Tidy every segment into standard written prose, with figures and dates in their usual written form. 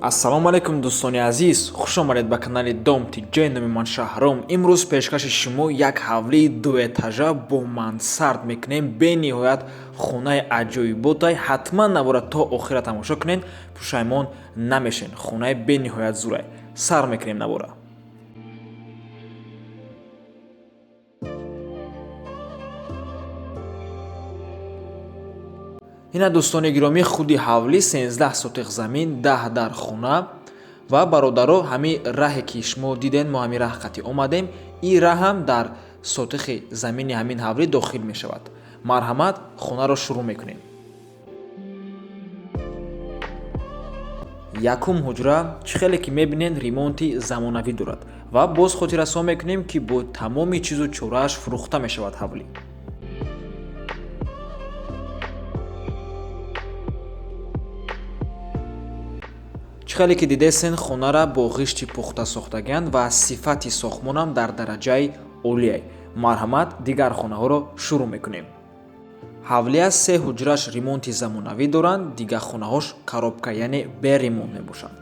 Ассалому алайкум, дӯстони азиз, хуш омадед ба канали Дом Тиҷай. Номи ман Шаҳром. Имрӯз пешкаши шумо як ҳавлии дуэтажа бо мансард мекунем. Бениҳоят хонаи аҷоиботай. Ҳатман навора то охира тамошо кунед, пушаймон намешен. Хонаи бениҳоят зурай. Сар мекунем навора. Ина, дӯстони гиромӣ, худи ҳавлӣ 13 сотиқ замин, 10 дар хона. Ва бародаро, ҳамин раҳе ки шумо диден, мо ҳамин раҳ қатӣ омадем, ин раҳам дар сотихи замини ҳамин ҳавлӣ дохил мешавад. Марҳамат, хонаро шурӯъ мекунем. Якум ҳуҷра, чӣ хеле ки мебинед, ремонти замонавӣ дорад. Ва боз хотиррасон мекунем, ки бо тамоми чизу чорааш фурӯхта мешавад ҳавлӣ. Чӣ хеле ки дидесен, хонара бо ғишти пухта сохтагианд ва сифати сохтмонам дар дараҷаи олиай. Марҳамат, дигар хонаҳоро шурӯъ мекунем. Ҳавлия се ҳуҷраш ремонти замонавӣ доранд, дигар хонаҳош коробка, яъне беремонт мебошанд.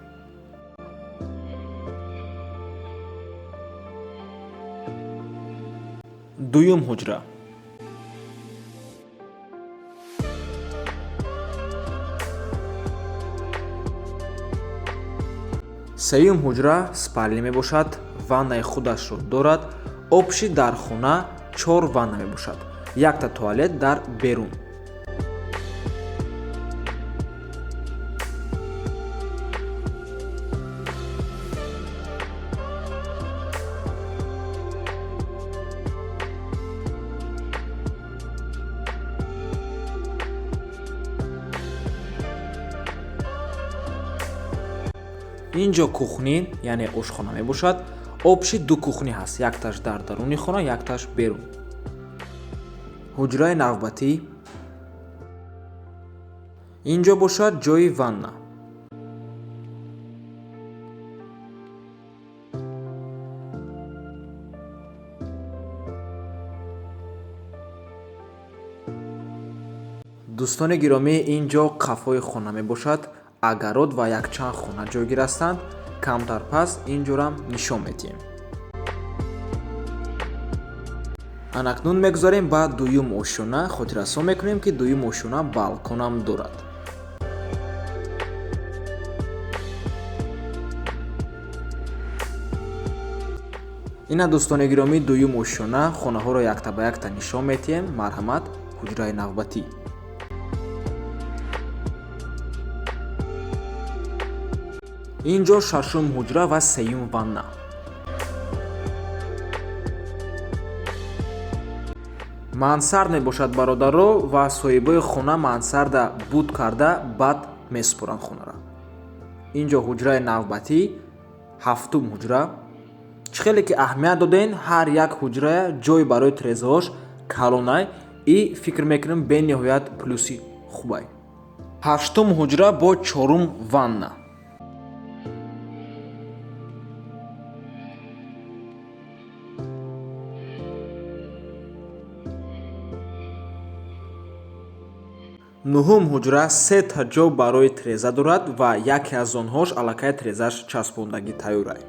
Дуюм ҳуҷра. Сеюм ҳуҷра спальня мебошад, ваннаи худашро дорад. Общий дар хона чор ванна мебошад, якта туалет дар берун. Ин ҷо кухня, яъне ошхона мебошад. Общий ду кухня ҳаст, якташ дар даруни хона, якташ берун. Ҳуҷраи навбатӣ. Ин ҷо бошад ҷои ванна. Дӯстони гиромӣ, ин ҷо қафои хона мебошад. Огород ва якчанд хона ҷойгир ҳастанд. Камтар пас ин ҷорам нишон медиҳем. Анакнун мегузарем ба дуюм ошёна. Хотиррасон мекунем, ки дуюм ошёна балконам дорад. Ина, дӯстони гиромӣ, дуюм ошёна. Хонаҳоро якта ба якта нишон медиҳем. Марҳамат, ҳуҷраи навбатӣ. Ин ҷо шашум ҳуҷра ва сеюм ванна. Мансард мебошад, бародаро, ва соҳибои хона мансарда буд карда, баъд месупоранд хонара. Ин ҷо ҳуҷраи навбатӣ, ҳафтум ҳуҷра. Чӣ хеле ки аҳамият доден, ҳар як ҳуҷрая ҷой барои трезаҳош калонай и фикр мекунем, бениҳоят плюси хубай. Ҳаштум ҳуҷра бо чорум ванна. Нуҳум ҳуҷра сета ҷо барои треза дорад ва яке аз онҳош аллакай трезаш часпондагӣ тайёрай.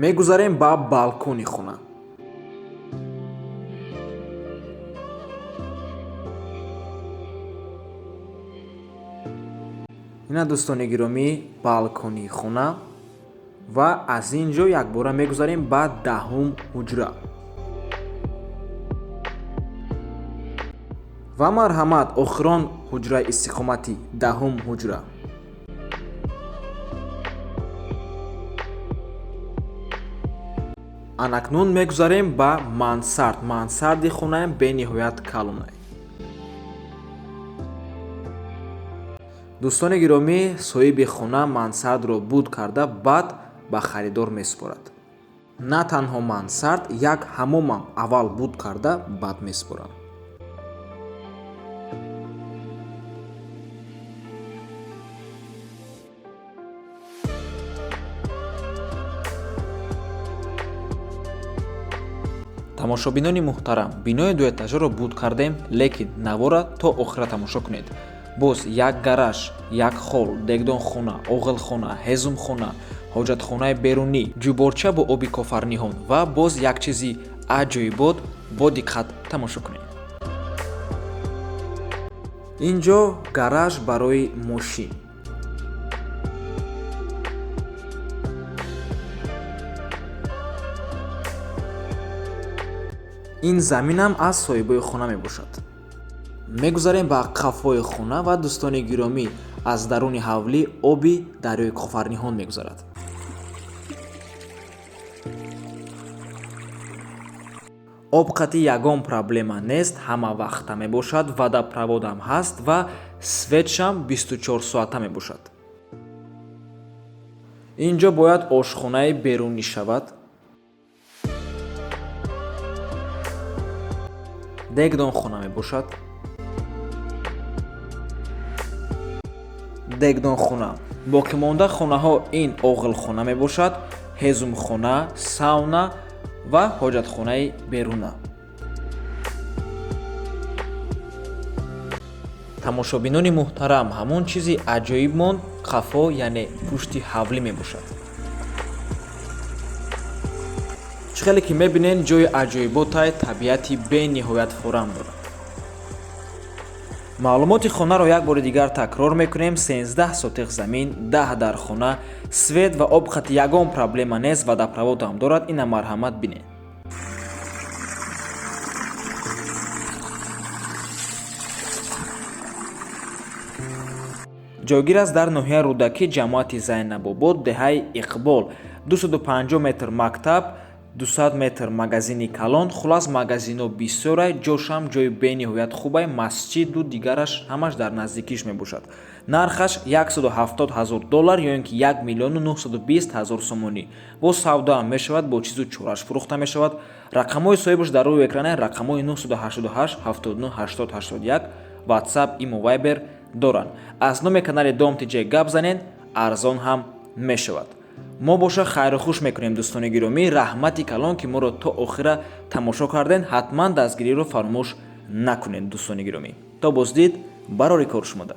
Мегузарем ба балкони хона. Ина, дӯстони гиромӣ, балкони хона. Ва аз ин ҷо якбора мегузарем ба 10-ум ҳуҷра. Ва марҳамат, охирон ҳуҷраи истиқоматӣ, 10-ум ҳуҷра. Анакнун мегузарем ба мансард. Мансарди хонаам бениҳоят калонай. Дӯстони гиромӣ, соҳиби хона мансардро буд карда, баъд ба харидор месупорад. На танҳо мансард, як ҳамомам аввал буд карда, баъд месупоранд. Тамошобинони муҳтарам, бинои дуэтажаро буд кардем, лекин навора то охира тамошо кунед. Боз як гараж, як хол, дегдонхона, оғилхона, ҳезумхона, ҳоҷатхонаи берунӣ, ҷӯборча бо оби кофарниҳон ва боз як чизи аҷоибот бо диққат тамошо кунед. Ин ҷо гараж барои мошин. Ин заминам аз соҳибои хона мебошад. Мегузарем ба қафои хона ва, дӯстони гиромӣ, аз даруни ҳавлӣ оби дарёи Кофарниҳон мегузарад. Об қатъи ягон проблема нест, ҳама вақта мебошад, водопроводам ҳаст ва светшам 24 соата мебошад. Ин ҷо бояд ошхонаи берунӣ шавад. Дегдонхона мебошад. Дегдонхона. Боқимонда хонаҳо ин оғилхона мебошад, ҳезумхона, сауна ва ҳоҷатхонаи беруна. Тамошобинони муҳтарам, ҳамон чизи аҷоиб монд, қафо, яъне пушти ҳавлӣ мебошад. Чӣ хеле ки мебинед, ҷои аҷоиботай, табиати бениҳоят форам дорад. Маълумоти хонаро як бори дигар такрор мекунем: 13 сотих замин, 10 дар хона, свет ва об қати ягон проблема нест, водопроводам дорад. Ина марҳамат, бинед. Ҷойгир аст дар ноҳияи Рӯдакӣ, ҷамоати Зайнабобод, деҳаи Иқбол. 250 метр мактаб, 200 метр магазини калон. Хулас, магазино бисёрай, ҷошам ҷои бениҳоят хубай, масҷиду дигараш ҳамаш дар наздикиш мебошад. Нархаш 170 ҳазор доллар ё ин ки 1 миллиону 920 ҳазор сомонӣ. Бо савдоам мешавад, бо чизу чораш фурӯхта мешавад. Рақамҳои соҳибаш дар рӯи экране, рақамҳои 988 79 80 81, WhatsApp, имо, Viber доранд. Аз номи канали Дом ТЖ гап занед, арзон ҳам мешавад. Мо боша хайру хуш мекунем, дӯстони гиромӣ. Раҳмати калон, ки моро то охира тамошо карден. Ҳатман дастгириро фаромӯш накунед, дӯстони гиромӣ. То боздид, барори кор шумода.